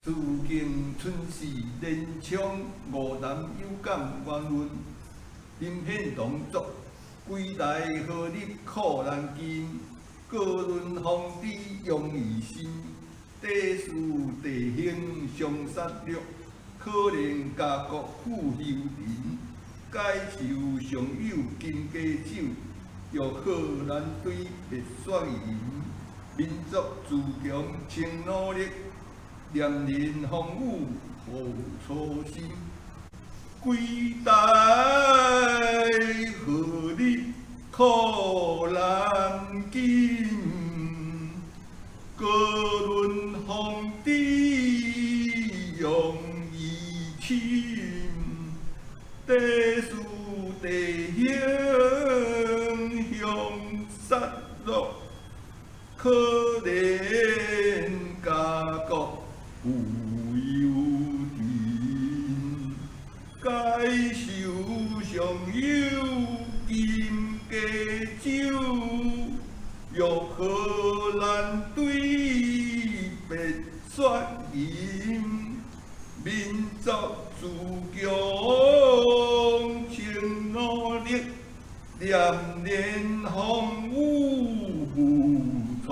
思敬春是連昌，五南有感原文。林獻堂作，歸來何日苦難盡？高論風姿勇於心，底事地形常殺戮，可憐家國付幽沉。解愁常有金雞酒，欲壑難堆白雪吟。民族自強請努力，連連風雨付初心。歸來何日苦難盡？高論風姿勇於心，底事地形向殺戮，可憐家國付幽沉。解愁常有金雞酒，欲壑難堆白雪吟。民族自強請努力，連連風雨付初